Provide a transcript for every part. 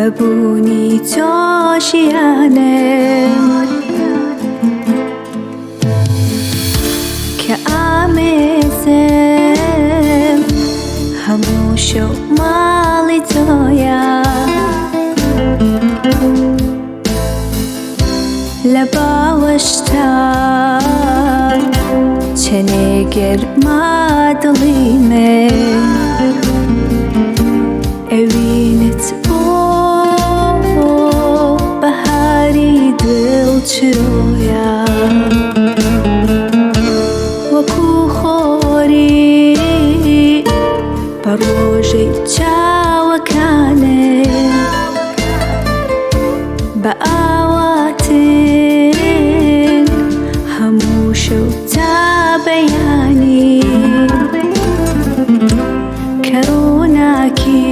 بە بوونی تۆ ژیانم کە ئامێزم هەموو شەو ماڵی تۆیە لە باوەشتا چەنێ گەرما دڵی من ئەوینت بۆ بەهاری دڵ چرۆیە وەکو خۆری بە ڕۆژەی چاوەکانێ بە ئاواتن هەموو شەو تا بەیانی کە ڕووناکی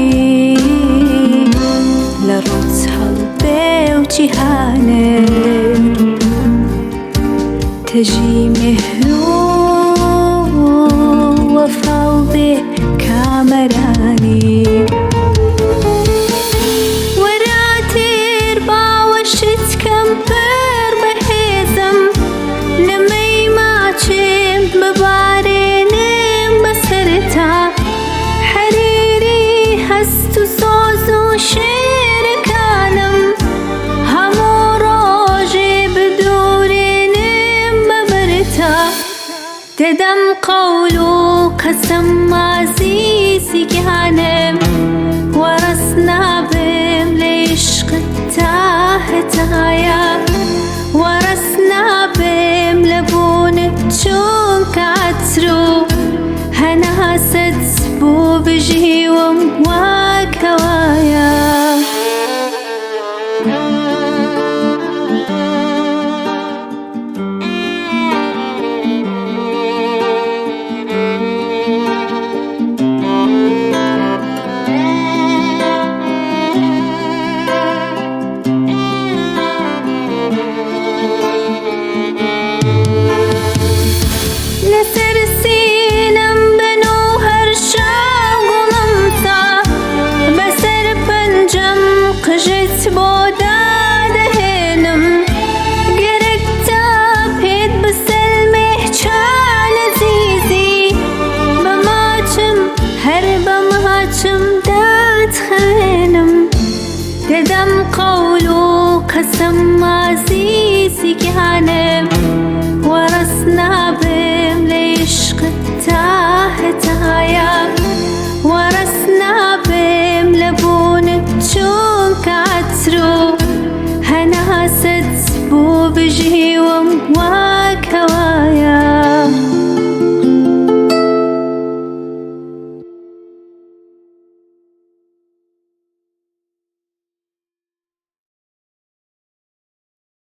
لە ڕوت هەڵبێ و جیهانێ تەژی مێهر و وەفا و بێ کامەرانی. وەراتر باوەشت کەم پڕ بەهێزم نمەی ماچم ببارێنم بەسەرتا حەریری هەست و سۆز و شێرەکانم هەموو ڕۆژێ بدورێنم بەبەرتا دەدەم قەول و قەسەم ئازیزی گیانم وەڕس نابم لە عیشقت تا هەتایە وەڕس نابم لە بوونت چونکە عەتر و هەناسەت بۆ بژیوم وەک هەوایە. لەسەر سینەم بن و هەر شەو گوڵم تا بەسەر پەنجەم قژت بۆ دادەهێنم گەرەک تا پێت بسەلمێ چان ئەزیزی بە ماچم هەر بە ماچم داتخەوێنم دەدەم قەول و قەسەم ئازیزی گیانم وەڕس نابم لە عیشقت تا